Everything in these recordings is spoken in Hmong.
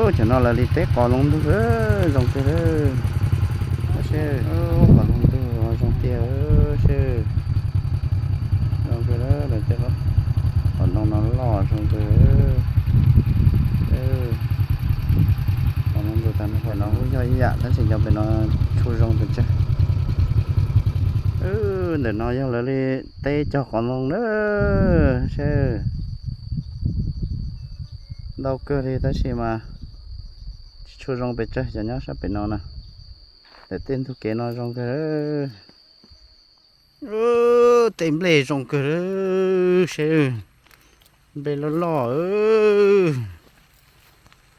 Cov no lawv li teb qos loo ntug, zoo kawg. Seb, qos loo ntug zoo tiag seb. Zoo kawg lawm, cov qos ntoo no loj zoo kawg. Qos loo ntug tag no, pem no kuj yog ib yam tab sis cov pem no tshu zoo pes tsawg. Ntawm no yog lawv li teb cog qos ntoo na seb. Ntau kawg li tab sis mas tsis tshua zoo pes tsawg cov nyob sab pem no na. Ntawm tej ntug kev no zoo kawg. Tej nplej zoo kawg seb. Nplej loj loj.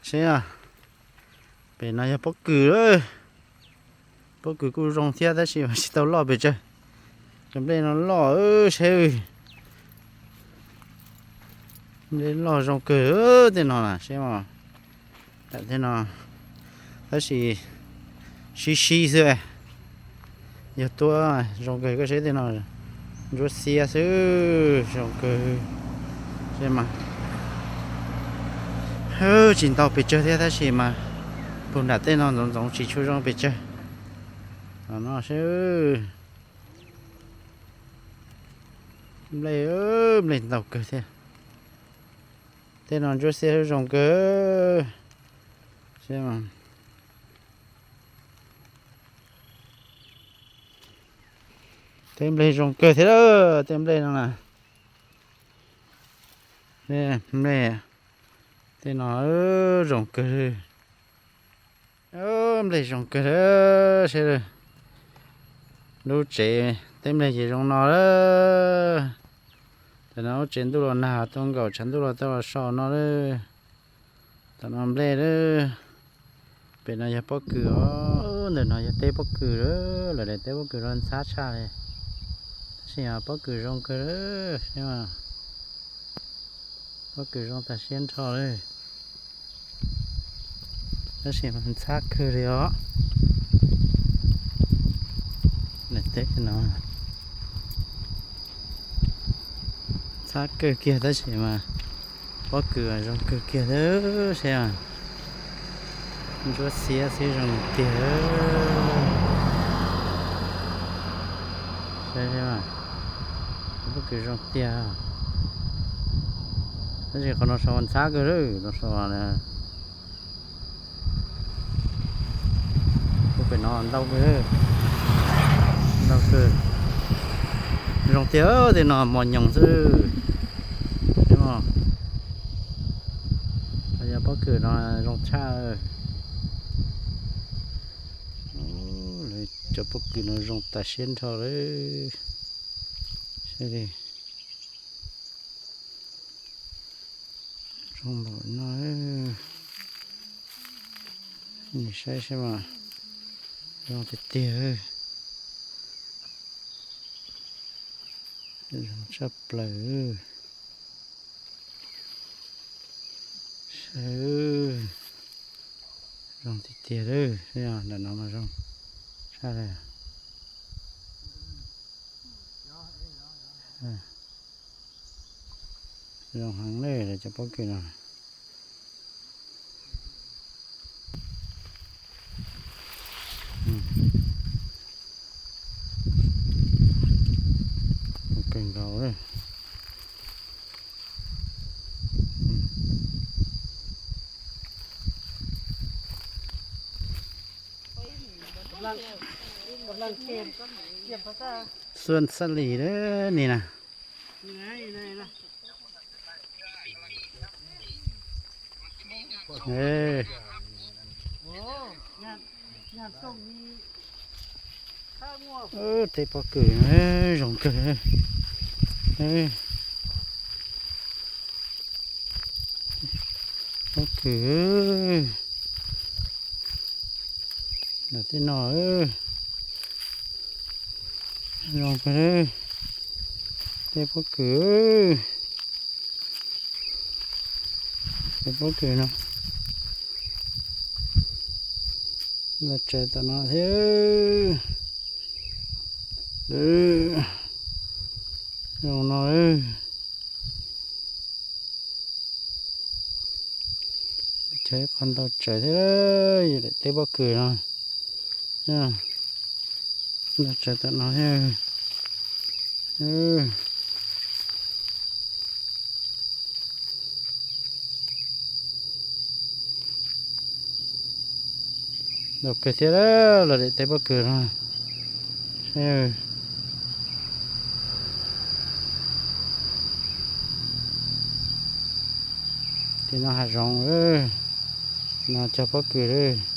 Seb, pem no yog pob kws. Pob kws kuj zoo thiab tab sis mas tsis tau loj pes tsawg. Cov nplej no loj seb. Nplej loj zoo kawg tej no na seb. Tam tej no tab sis sib sib xwb. Yog tuab zoo kawg koj seb tej no ntsuab xiab xwb zoo kawg. Seb mas tsis ntau pes tsawg thiab tab sis mas puag nram tej no ntxoov ntxoov tsis tshua zoo pes tsawg. Los no seb. Nplej, nplej ntau kawg thiab. Tej no ntsuab xiab zoo kawg. Tej nplej zoo kawg thiab, tej nplej no na. Nplej, tej no zoo kawg. Nplej zoo kawg seb. Lub tsev tej nplej ces zoo no lawm. Tam no lub tsev ntuj los nag tuaj nkaus tshav ntuj los tau los so no lawm. Tam no nplej lawm. Pem no yog pob kws os, ntawm no yog teb pob kws lawm, lawv daim teb pob kws los ntxhab tshaj li. Tab sis pob kws zoo kawg, pob kws zoo tas siab nrho li. Tab sis mas ntxhab kawg li os. Daim teb no ntxhab kawg kiag tab sis mas pob kws zoo kawg kiag thiab seb. Ntsuab xiab xwb zoo tiag. Saib, pob kws zoo tiag. Tab sis qhov no sau ntxhab kawg lawm, no sau. Ua pem no ntau kawg, ntau kawg. Zoo tiag, tej no mos nyoos xwb. Yog pob kws no zoo tshaj. Lawv cov pob kws no zoo tas siab nrho lawm. Saib li. Zoo npaum no. Nim saib saib mas zoo tiag tiag. Zoo tshaj plaws. Saib, zoo tiag tiag lawm, ntawm no mas zoo tshaj li. Zoo heev li cov pob kws no. Kawg nkaus li. Xuaj xab lis ni na. Tej pob kws zoo kawg. Pob kws ntawm tej no zoo kawg. Tej pob kws, tej pob kws no los tsaws tom no thiab. Zoo no. Cog ib qho ntau tsawv thiab, yog daim teb pob kws no. Ntau tsawv tam no thiab. Ntau kawg thiab, los daim teb pob kws no. Tim no hav zoov, no cog pob kws li.